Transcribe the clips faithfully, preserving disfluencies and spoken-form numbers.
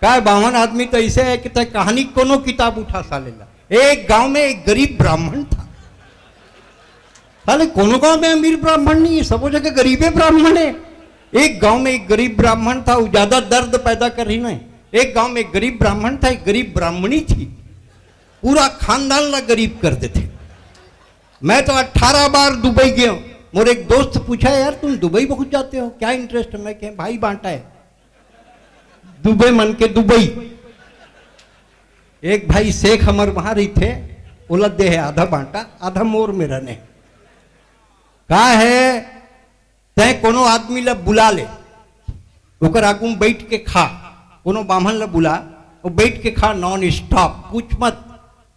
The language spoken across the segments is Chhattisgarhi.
काय बामन आदमी तो ऐसे है कि तय कहानी कोनो किताब उठा साले ला। एक गांव में एक गरीब ब्राह्मण था। साले कोनो गांव में अमीर ब्राह्मण नहीं है, सबो जगह गरीबे ब्राह्मण है। एक गांव में एक गरीब ब्राह्मण था, वो ज्यादा दर्द पैदा कर रही नहीं। एक गांव में एक गरीब ब्राह्मण था, एक गरीब ब्राह्मणी थी। पूरा खानदान ला गरीब कर देते। मैं तो अठारह बार दुबई गया हूं। मोर एक दोस्त पूछा, यार तुम दुबई बहुत जाते हो, क्या इंटरेस्ट है? मैं कहे, भाई बांटा है दुबे मन के दुबई। एक भाई शेख हमर वहां रहिथे, ओला दे है आधा बांटा, आधा मोर मेरा ने। का है, तय कोनो आदमी ला बुला ले, ओकर आगू में बैठ के खा। कोनो बाम्हन ला बुला, वो बैठ के खा नॉन स्टॉप, पूछ मत।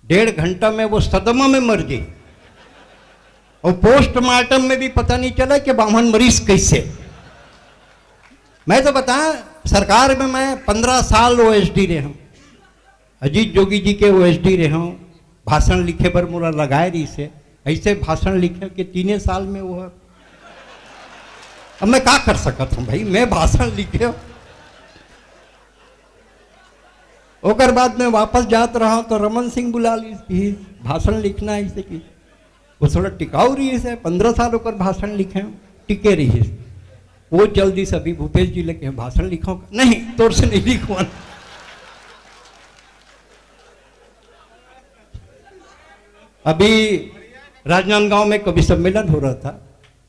डेढ़ घंटा में वो सदमा में मर जाए। और पोस्टमार्टम में भी पता नहीं चला कि बाम्हन मरीज कैसे। मैं तो बता, सरकार में मैं पंद्रह साल ओएसडी रहे हूं, अजीत जोगी जी के ओएसडी रहे हूं। भाषण लिखे बर मोला लगाए रही से, ऐसे भाषण लिखे कि तीने साल में वो, अब मैं का कर सकत हूं भाई, मैं भाषण लिखे हूं। ओकर बाद में वापस जात रहा तो रमन सिंह बुला ली कि भाषण लिखना है इसे कि वो थोड़ा टिकाऊ रही है, पंद्रह साल ओकर भाषण लिखे हूं, टिके रही है। वो जल्दी से अभी भूपेश जी लेके भाषण लिखो, नहीं, तोर से नहीं लिखवा। अभी राजनांदगांव में कवि सम्मेलन हो रहा था।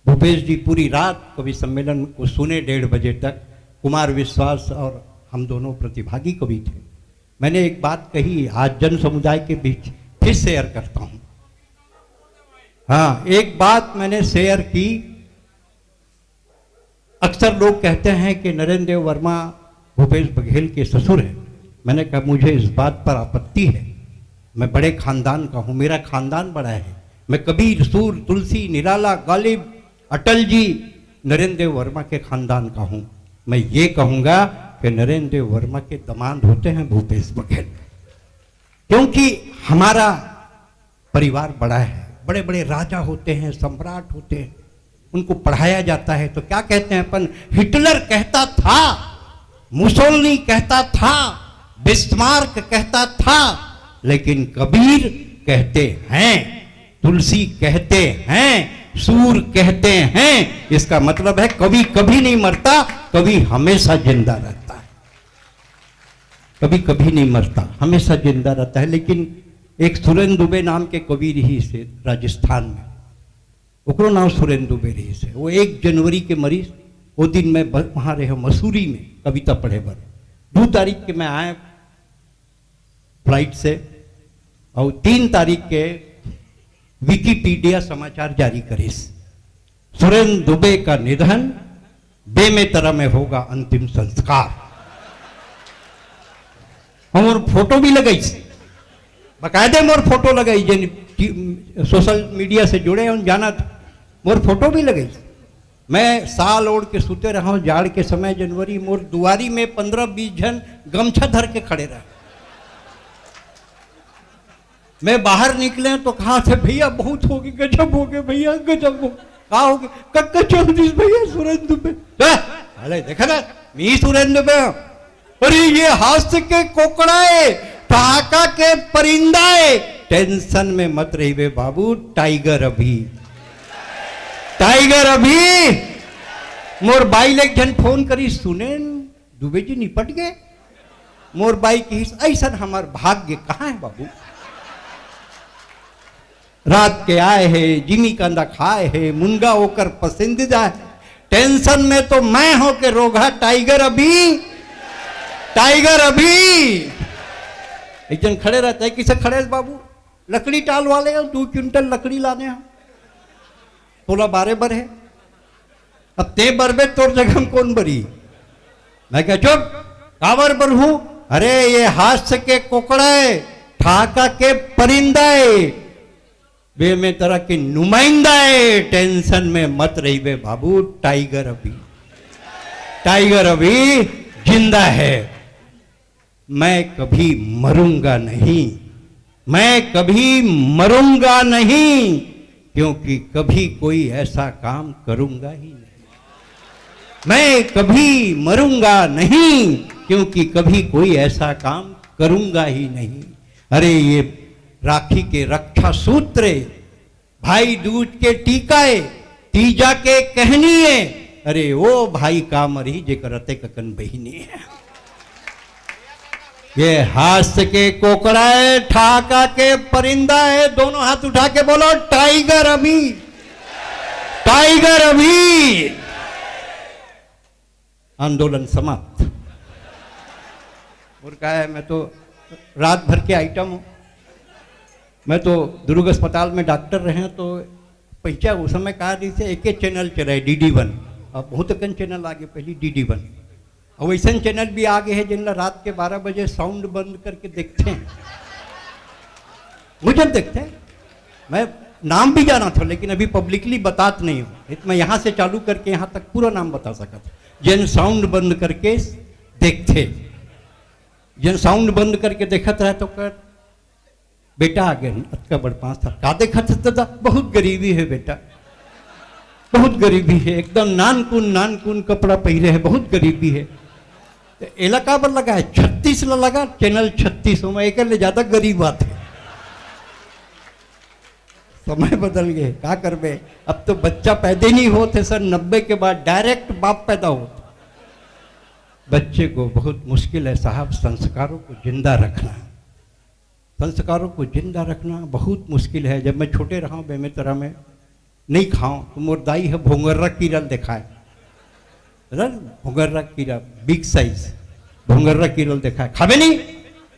भूपेश जी पूरी रात कवि सम्मेलन को सुने, डेढ़ बजे तक। कुमार विश्वास और हम दोनों प्रतिभागी कवि थे। मैंने एक बात कही, आज जन समुदाय के बीच फिर शेयर करता हूं। हाँ, एक बात मैंने शेयर की। अक्सर लोग कहते हैं कि नरेंद्र देव वर्मा भूपेश बघेल के ससुर हैं। मैंने कहा, मुझे इस बात पर आपत्ति है। मैं बड़े खानदान का हूं, मेरा खानदान बड़ा है। मैं कबीर, सूर, तुलसी, निराला, गालिब, अटल जी, नरेंद्र देव वर्मा के खानदान का हूं। मैं ये कहूंगा कि नरेंद्र देव वर्मा के दामाद होते हैं भूपेश बघेल, क्योंकि हमारा परिवार बड़ा है, बड़े बड़े राजा होते हैं, सम्राट होते हैं, उनको पढ़ाया जाता है तो क्या कहते हैं अपन, हिटलर कहता था, मुसोलिनी कहता था, बिस्मार्क कहता था, लेकिन कबीर कहते हैं, तुलसी कहते हैं, सूर कहते हैं। इसका मतलब है कवि कभी नहीं मरता, कवि हमेशा जिंदा रहता है। कवि कभी नहीं मरता, हमेशा जिंदा रहता है। लेकिन एक सुरेंद्र दुबे नाम के कवि रही से राजस्थान में, ओकरो नाम सुरेंद्र दुबे रही से। वो एक जनवरी के मरीज। वो दिन मैं ब-, वहां रहे मसूरी में कविता पढ़े बर। दो तारीख के मैं आया फ्लाइट से और तीन तारीख के विकिपीडिया समाचार जारी करिस, सुरेंद्र दुबे का निधन, बेमेतरा में होगा अंतिम संस्कार। हम और फोटो भी लगाई, बकायदे मोर फोटो लगाई। जिन सोशल मीडिया से जुड़े हैं, उन जाना था, मोर फोटो भी लगाई। मैं साल ओढ़ के सुते रहा हूं, जाड़ के समय जनवरी, मोर दुआरी में पंद्रह बीस झन गमछा धर के खड़े रहे। मैं बाहर निकले तो कहा थे, भैया बहुत हो गए, गजब हो गए भैया, गजब हो। का हो गए? कक्का चल दिस भैया सुरेंद्र दुबे। अरे देखा ना, मी सुरेंद्र दुबे। अरे ये हास्य के कोकड़ा है, ठहाका के परिंदा है। टेंशन में मत रहिबे बाबू, टाइगर अभी, टाइगर अभी। मोर बाई ले एक झन फोन करी, सुरेंद्र दुबे जी निपट गए। मोर बाई कहिस, ऐसन हमार भाग्य कहाँ है बाबू? रात के आए है, जिमी कांदा खाए है, मुनगा ओकर पसंदीदा है। टेंशन में तो मैं हो के रोगा, टाइगर अभी, टाइगर अभी। एक जन खड़े रहता है, किसे खड़े है बाबू? लकड़ी टाल वाले हो, दो क्विंटल लकड़ी लाने हो, तोला बारे बर है। अब ते बरबे, तोर जगह में कौन बरी? मैं कहा, चुप, काबर बरहू? अरे ये हास्य के कोकड़ा है, ठहाका के परिंदा है, बेमेतरा के नुमाइंदा है। टेंशन में मत रहिबे बाबू, टाइगर अभी, टाइगर अभी जिंदा है। मैं कभी मरूंगा नहीं, मैं कभी मरूंगा नहीं, क्योंकि कभी कोई ऐसा काम करूंगा ही नहीं। मैं कभी मरूंगा नहीं, क्योंकि कभी कोई ऐसा काम करूंगा ही नहीं। अरे, ये राखी के रक्षा सूत्र, भाई दूज के टीका ए, तीजा के कहनी ए। अरे ओ भाई का मरही जेकर अतेक अकन बहिनी ए। ये हास्य के कोकड़ा ए, ठाका के परिंदा ए। दोनों हाथ उठा के बोलो, टाइगर अभी, टाइगर अभी। आंदोलन समाप्त। और कहा है, मैं तो रात भर के आइटम हूँ। मैं तो दुर्ग अस्पताल में डॉक्टर रहे हैं, तो पहचा उस समय कहा, जैसे एक ही चैनल चला है, डी डी वन। अब बहुत अकन चैनल आ गए, पहली डी डी वन, और वैसन चैनल भी आ गए हैं जिनला रात के बारह बजे साउंड बंद करके देखते हैं। मुझे देखते हैं, मैं नाम भी जाना था, लेकिन अभी पब्लिकली बतात नहीं हूँ। इत मैं यहाँ से चालू करके यहाँ तक पूरा नाम बता सकत, जेन साउंड बंद करके देखते, जेन साउंड बंद करके देखत रहे तो कर, बेटा आ गए, अतका बड़ पाँच साल का देखत है दादा? बहुत गरीबी है बेटा, बहुत गरीबी है, एकदम नानकुन नानकुन कपड़ा पहिरे है, बहुत गरीबी है। तो एला काबर लगा है? छत्तीस ला लगा, चैनल छत्तीस हो, मैं एक ले ज्यादा गरीब बात है। समय बदल गए, का करबे? अब तो बच्चा पैदा ही नहीं होते सर, नब्बे के बाद डायरेक्ट बाप पैदा होता। बच्चे को बहुत मुश्किल है साहब, संस्कारों को जिंदा रखना, संस्कारों को जिंदा रखना बहुत मुश्किल है। जब मैं छोटे रहा हूँ बेमेतरा में, नहीं खाओ तो मोर दाई है भोंगर्रा कीरल दिखाए, भोंगर्रा कीरा, बिग साइज भोंगर्रा कीरल दिखाए, खाबे नहीं,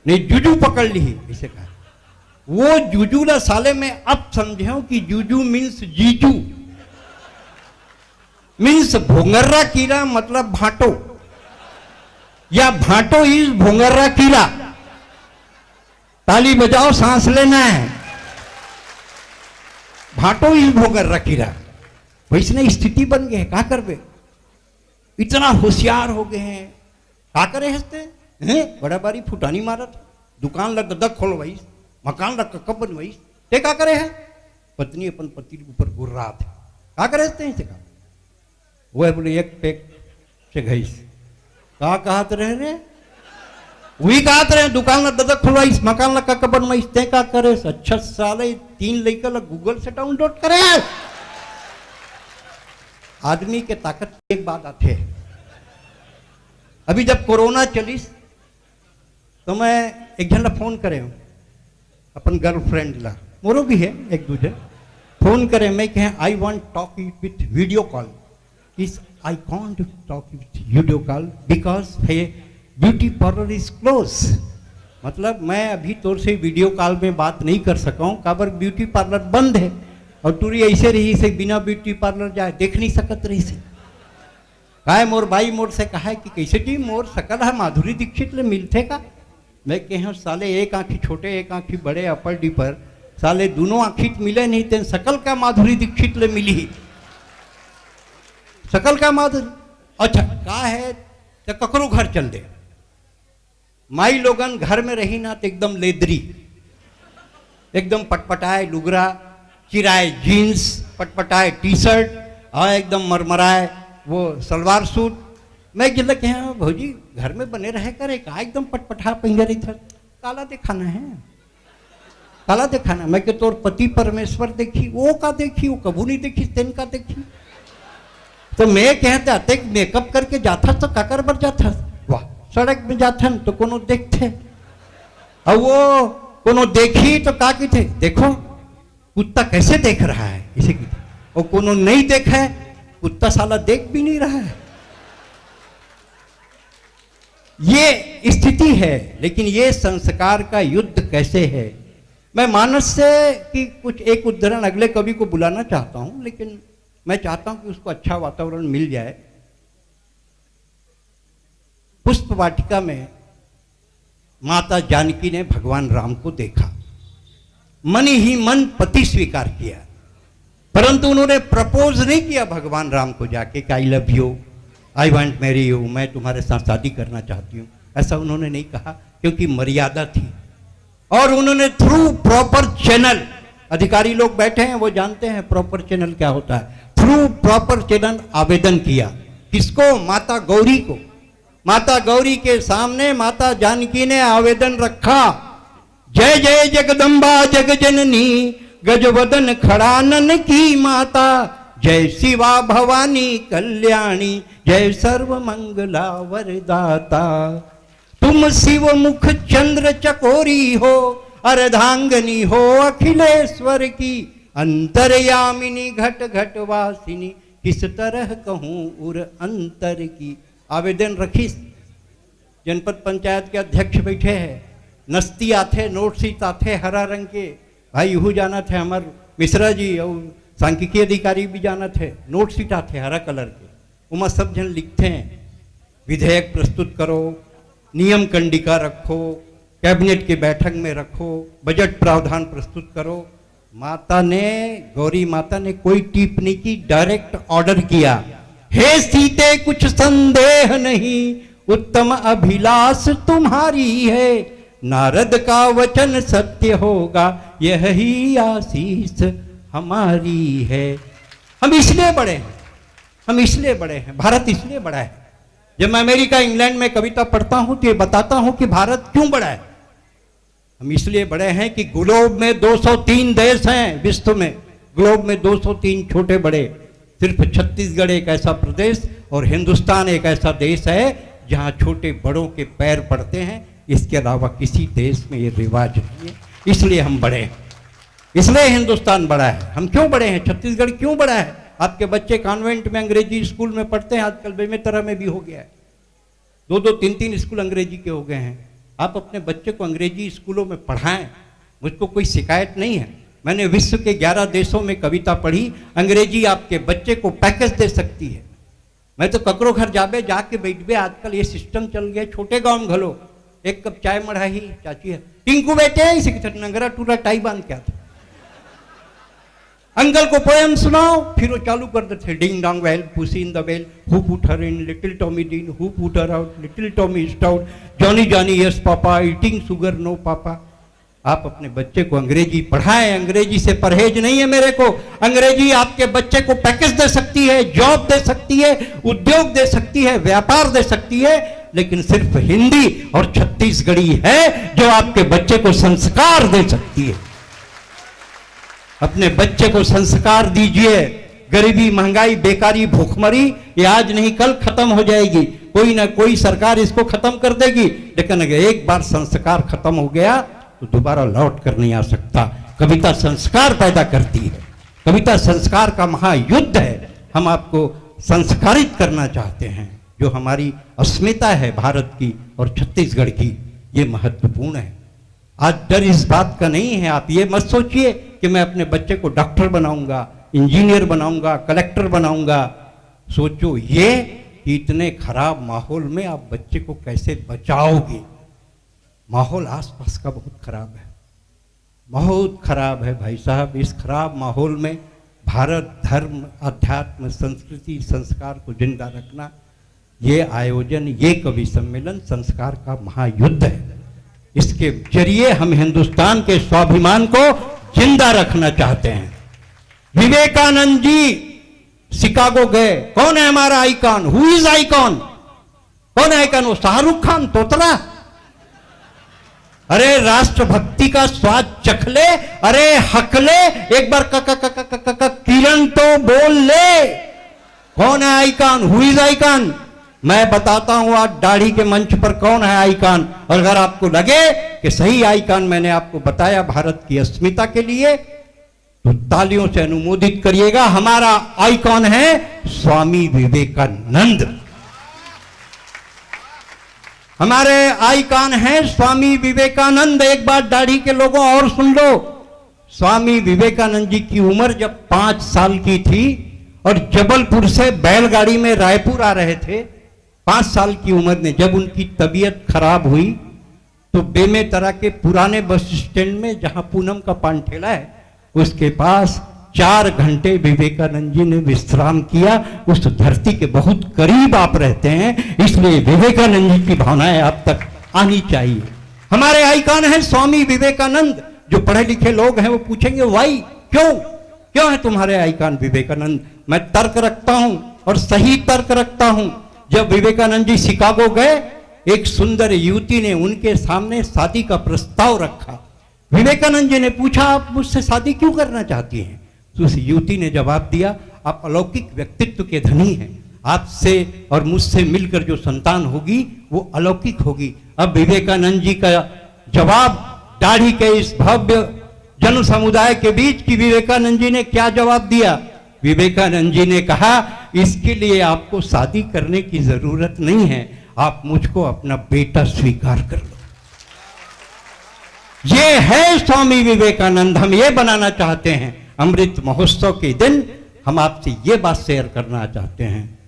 नहीं जूजू पकड़ ली, ऐसे कहा। वो जूजू ला साले मैं अब समझे हूं कि जूजू मीन्स जीजू, मीन्स भोंगर्रा कीरा मतलब भांटो, या भांटो इज भोंगर्रा कीरा। ताली बजाओ, सांस लेना है। भांटो इज भोंगर्रा कीरा। वैसने स्थिति बन गए, का करबे? इतना होशियार हो गए हैं, का करे हंसते हैं? बड़ा बारी फुटानी मारत, दुकान ला ददक खोलवाइस, मकान ला कक्का बनवाइस, ते का करे है? पत्नी अपन पति के ऊपर गुर्रात है, का करे हंसते हैं? का वो है बोले, एक पैक से घईस। का कहत रहे रे? वही कहत रहे, दुकान ला ददक खुलवाइस, मकान ला कक्का बनवाइस, ते का करे? अच्छा साले, तीन लइका ला गूगल से डाउनलोड करे। आदमी के ताकत एक बात आथे। अभी जब कोरोना चलिस, तो मैं एक झन ला फोन करे हूँ, अपन गर्लफ्रेंड ला, मोरो भी है एक दू झन। फोन करे, मैं कहे, "I want talk with video call।" Is, "I can't talk with video call because हे, beauty parlour is close।" मतलब, मैं अभी तोर से वीडियो कॉल में बात नहीं कर सका हूँ, काबर ब्यूटी पार्लर बंद है। और टूरी ऐसे रही से बिना ब्यूटी पार्लर जाए देख नहीं सकत रही से। काय मोर बाई मोर से कहा कि कैसे जी मोर सकल है माधुरी दीक्षित ले मिलथे का? मैं कहे, साले एक आंखी छोटे एक आंखी बड़े, अपर डीपर, साले दोनों आंखी त मिले नहीं, तेन सकल का माधुरी दीक्षित ले मिली? सकल का माधुरी? अच्छा, का है, तो ककरो घर चल दे। माई लोगन घर में रही ना तो एकदम लेदरी, एकदम पटपटाए लुगरा, चिराए जीन्स, पटपटाए टी शर्ट, और एकदम मरमराए वो सलवार सूट। मैं जिला कहे, "हाँ भौजी, घर में बने रहे करे, का एकदम पटपटा पहिरे रही था, काला दिखाना है, काला दिखाना।" मैं के, "तोर पति परमेश्वर देखी, वो का देखी, वो कभू नहीं देखी, तेन का देखी।" तो मैं कहता, "ते मेकअप करके जाथस तो काकर बर जाथस?" वाह, सड़क में जाथन तो कोनो देखथे, और वो कोनो देखी तो का कहिथे, "देखो कुत्ता कैसे देख रहा है," इसे कहिथे। और कोनो नहीं देखे, कुत्ता साला देख भी नहीं रहा है। ये स्थिति है, लेकिन ये संस्कार का युद्ध कैसे है? मैं मानस से की कुछ एक उद्धरण अगले कवि को बुलाना चाहता हूं, लेकिन मैं चाहता हूं कि उसको अच्छा वातावरण मिल जाए। पुष्प वाटिका में माता जानकी ने भगवान राम को देखा, मन ही मन पति स्वीकार किया, परंतु उन्होंने प्रपोज नहीं किया भगवान राम को जाके कि "I love you, I want marry you, मैं तुम्हारे साथ शादी करना चाहती हूँ", ऐसा उन्होंने नहीं कहा, क्योंकि मर्यादा थी। और उन्होंने थ्रू प्रॉपर चैनल, अधिकारी लोग बैठे हैं, वो जानते हैं प्रॉपर चैनल क्या होता है, थ्रू प्रॉपर चैनल आवेदन किया। किसको? माता गौरी को। माता गौरी के सामने माता जानकी ने आवेदन रखा, जय जय जगदम्बा जग जननी, गजवदन खड़ानन की माता, जय शिवा भवानी कल्याणी, जय सर्व मंगला वरदाता। तुम शिव मुख चंद्र चकोरी हो, अर्धांगनी हो अखिलेश्वर की, अंतर्यामिनी घट घट वासिनी, किस तरह कहूँ उर अंतर की। आवेदन रखिस, जनपद पंचायत के अध्यक्ष बैठे हैं, नस्ती आथे, नोट सीट आथे हरा रंग के, भाई यहू जानत हे, हमर मिश्रा जी और सांख्यिकी अधिकारी भी जानत हे, नोट सीट आथे हरा कलर के, ओमा सब झन लिखथे, विधेयक प्रस्तुत करो, नियम कंडिका रखो, कैबिनेट की बैठक में रखो, बजट प्रावधान प्रस्तुत करो। माता ने, गौरी माता ने कोई टीप नहीं की, डायरेक्ट ऑर्डर किया, हे सीते कुछ संदेह नहीं, उत्तम अभिलाष तुम्हारी है, नारद का वचन सत्य होगा, यही आशीष हमारी है। हम इसलिए बड़े हैं, हम इसलिए बड़े हैं, भारत इसलिए बड़ा है। जब मैं अमेरिका, इंग्लैंड में कविता पढ़ता हूं तो ये बताता हूं कि भारत क्यों बड़ा है। हम इसलिए बड़े हैं कि ग्लोब में दो सौ तीन देश हैं विश्व में, ग्लोब में दो सौ तीन छोटे बड़े, सिर्फ छत्तीसगढ़ एक ऐसा प्रदेश और हिंदुस्तान एक ऐसा देश है जहां छोटे बड़ों के पैर पड़ते हैं, इसके अलावा किसी देश में ये रिवाज नहीं है। इसलिए हम बड़े हैं, इसलिए हिंदुस्तान बड़ा है। हम क्यों बड़े हैं, छत्तीसगढ़ क्यों बड़ा है? आपके बच्चे कॉन्वेंट में, अंग्रेजी स्कूल में पढ़ते हैं, आजकल बेमेतरा में भी हो गया है, दो दो तीन तीन स्कूल अंग्रेजी के हो गए हैं। आप अपने बच्चे को अंग्रेजी स्कूलों में पढ़ाएं, मुझको कोई शिकायत नहीं है। मैंने विश्व के ग्यारह देशों में कविता पढ़ी, अंग्रेजी आपके बच्चे को पैकेज दे सकती है। मैं तो ककरो घर जाबे, जाके बैठबे, आजकल ये सिस्टम चल गया, छोटे गांव में घलो एक कप चाय मढ़ाही चाची है, टिंकू बेटे, इसे किथे नंगरा टूरा टाई बांध के आथे। अंकल को पोएम सुनाओ, फिर वो चालू कर देते, ding dong bell, Puss in the bell, who put her in, little Tommy Dean, who put her out, little Tommy stout, Johnny Johnny, yes papa, eating sugar, no papa। आप अपने बच्चे को अंग्रेजी पढ़ाएं, अंग्रेजी से परहेज नहीं है मेरे को। अंग्रेजी आपके बच्चे को पैकेज दे सकती है, जॉब दे सकती है, उद्योग दे सकती है, व्यापार दे सकती है, लेकिन सिर्फ हिंदी और छत्तीसगढ़ी है जो आपके बच्चे को संस्कार दे सकती है। अपने बच्चे को संस्कार दीजिए। गरीबी, महंगाई, बेकारी, भूखमरी, ये आज नहीं कल खत्म हो जाएगी। कोई ना कोई सरकार इसको खत्म कर देगी, लेकिन अगर एक बार संस्कार खत्म हो गया तो दोबारा लौट कर नहीं आ सकता। कविता संस्कार पैदा करती है, कविता संस्कार का महायुद्ध है। हम आपको संस्कारित करना चाहते हैं। जो हमारी अस्मिता है भारत की और छत्तीसगढ़ की, ये महत्वपूर्ण है। आज डर इस बात का नहीं है। आप ये मत सोचिए कि मैं अपने बच्चे को डॉक्टर बनाऊंगा, इंजीनियर बनाऊंगा, कलेक्टर बनाऊंगा। सोचो ये कि इतने खराब माहौल में आप बच्चे को कैसे बचाओगे। माहौल आसपास का बहुत खराब है, बहुत खराब है भाई साहब। इस खराब माहौल में भारत, धर्म, अध्यात्म, संस्कृति, संस्कार को जिंदा रखना, ये आयोजन, ये कवि सम्मेलन संस्कार का महायुद्ध है। इसके जरिए हम हिंदुस्तान के स्वाभिमान को जिंदा रखना चाहते हैं। विवेकानंद जी शिकागो गए, कौन है हमारा आइकॉन, हु इज आइकॉन? कौन है आइकॉन? वो शाहरुख खान तोतरा। अरे राष्ट्रभक्ति का स्वाद चख ले, अरे हक ले, एक बार क, क, क, क, क, क, क, किरण तो बोल ले। कौन है आइकॉन, हु इज आइकॉन? मैं बताता हूं आज दाढ़ी के मंच पर कौन है आइकॉन। और अगर आपको लगे कि सही आइकॉन मैंने आपको बताया भारत की अस्मिता के लिए, तो तालियों से अनुमोदित करिएगा। हमारा आइकॉन है स्वामी विवेकानंद। हमारे आइकॉन हैं स्वामी विवेकानंद। एक बार दाढ़ी के लोगों और सुन लो, स्वामी विवेकानंद जी की उम्र जब पांच साल की थी और जबलपुर से बैलगाड़ी में रायपुर आ रहे थे, पांच साल की उम्र में जब उनकी तबीयत खराब हुई तो बेमेतरा के पुराने बस स्टैंड में, जहां पूनम का पान ठेला है, उसके पास चार घंटे विवेकानंद जी ने विश्राम किया। उस धरती के बहुत करीब आप रहते हैं, इसलिए विवेकानंद जी की भावनाएं आप तक आनी चाहिए। हमारे आइकॉन हैं स्वामी विवेकानंद। जो पढ़े लिखे लोग हैं वो पूछेंगे, वाई, क्यों, क्यों है तुम्हारे आइकॉन विवेकानंद? मैं तर्क रखता हूं, और सही तर्क रखता हूं। जब विवेकानंद जी शिकागो गए, एक सुंदर युवती ने उनके सामने शादी का प्रस्ताव रखा। विवेकानंद जी ने पूछा, "आप मुझसे शादी क्यों करना चाहती हैं?" तो उस युवती ने जवाब दिया, "आप अलौकिक व्यक्तित्व के धनी हैं, आपसे और मुझसे मिलकर जो संतान होगी वो अलौकिक होगी।" अब विवेकानंद जी का जवाब, दाढ़ी के इस भव्य जन समुदाय के बीच, कि विवेकानंद जी ने क्या जवाब दिया? विवेकानंद जी ने कहा, "इसके लिए आपको शादी करने की जरूरत नहीं है, आप मुझको अपना बेटा स्वीकार कर लो।" ये है स्वामी विवेकानंद, हम ये बनाना चाहते हैं। अमृत महोत्सव के दिन हम आपसे ये बात शेयर करना चाहते हैं।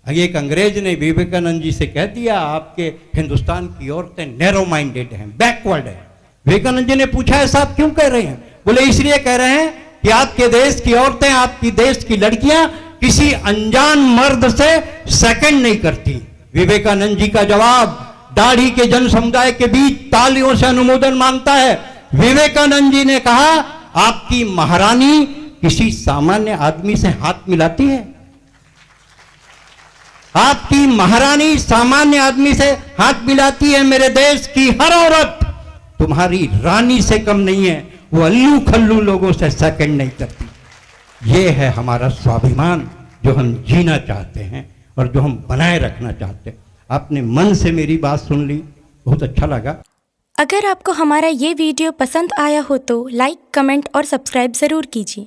अगर एक अंग्रेज ने विवेकानंद जी से कह दिया, "आपके हिंदुस्तान की औरतें नैरो माइंडेड हैं, बैकवर्ड हैं।" विवेकानंद जी ने पूछा, "ऐसा आप क्यों कह रहे हैं?" बोले, "इसलिए कह रहे हैं कि आपके देश की औरतें, आपकी देश की लड़कियां किसी अनजान मर्द से सेकंड नहीं करती।" विवेकानंद जी का जवाब दाढ़ी के जन समुदाय के बीच तालियों से अनुमोदन मांगता है। विवेकानंद जी ने कहा, "आपकी महारानी किसी सामान्य आदमी से हाथ मिलाती है? आपकी महारानी सामान्य आदमी से हाथ मिलाती है? मेरे देश की हर औरत तुम्हारी रानी से कम नहीं है, वो अल्लू खल्लू लोगों से सेकंड नहीं करती।" ये है हमारा स्वाभिमान, जो हम जीना चाहते हैं और जो हम बनाए रखना चाहते हैं। आपने मन से मेरी बात सुन ली, बहुत अच्छा लगा। अगर आपको हमारा ये वीडियो पसंद आया हो तो लाइक, कमेंट और सब्सक्राइब ज़रूर कीजिए।